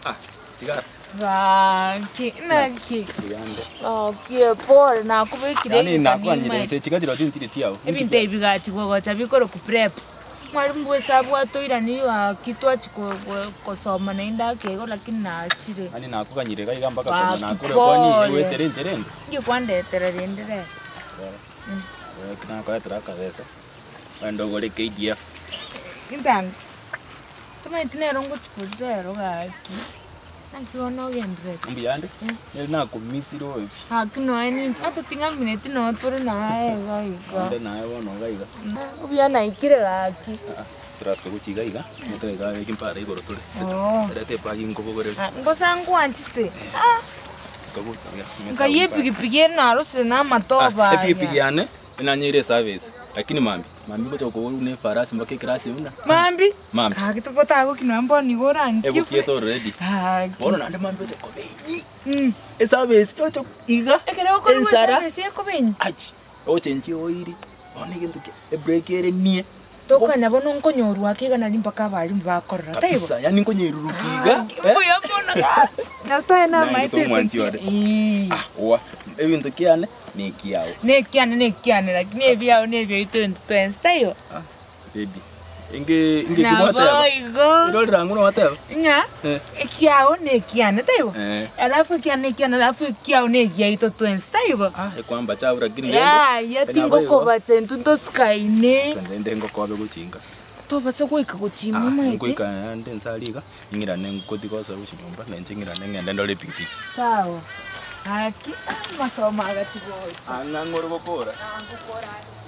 Ah, sigara. Gaki, naki. Mbuyande. Gaki pole nakobekire Yaani egeka nakwanyire nimaete. nse chiga chirochio nchire chiao. Ebinto ebi bigachi gogocha bikorokwa preps. Mwalimu bwa esabu atoirani gaki twachia ko- ko- kosoma naende ake igo lakini nachire. Yaani nakoganyire iga iga mpaka Gaki konya nakore kwani pole. goetera enchera ende. Inki kwandetera rende rero? Rero nakoretera akabesa, ogende ogore KDF. Intango. Tomanyeti nero ngochia koria rero gaki, naki bono ogendererete? Mbuyande, nere nakomisire oyo pi. Gaki nonya ninche, ata ting'amineti nonya tore naye iga iga. Ande naye bono iga iga. Mbuya naikire gaki. Torasike gochia iga iga, gotoka iga abeke mpara igoro tore. Oo. Reta ebagi nkobogorerie. Ah, ngosa ngwanchete, ah. Sika gocha iga. Nkai epigipigi ere narosire na amatobe aya. Epigipigi yane, enanyeire eservice, lakini mambia. Mambia ngocha gokogora buna efarasi mpaka ekerasi buna. Mambia? Mambia. Gaki togotagoki nonya bono igo orankie Egokiete already. Gaki. Bono naende mambia oche koba enyi. Eservice oche iga. Ekero okorwa Ensara. eservice ekoba enyi. Achi. Ochenchie oiri. Bono egento kia ebreki ere nie. Tokanya bono nkonyorwa ake iga nari mpaka abalimu bakorora taibo? Kabisa, yaani nkonyerurukia iga. Gaki, mbuya mono gaki. Nyasaye namaete Naye omwanchi ase ore. Ii. Ah, oa. Ebinto kiane nekiao. Nekiane nekiane lakini ebiao nebiaito intwe twensi taibo? Ah, baby. Inge inge Nabo kimwateba. igo. Irorera ang'o nwateba? Ng'a Eh. ekiao nekiane taibo? Eh. Alafu ekiane nekiane alafu ekiao negiaito twensi taibo? Ah, ekwamba chabu lakini rende. Yaya Nabo igo. tingokobacha intwe ntosikaine. Rende ngokobe gochinga. Tobasa goika gochima Ah, omanyete. ngoika naende nse aria iga, ng'irane ngotiga osoe gochia nyomba, na inche ng'irane ng'ende ndore epikipiki. Sawa. Gaki, amasomo agachia gocha. Ang'ang'ore gokora. Ngokora are.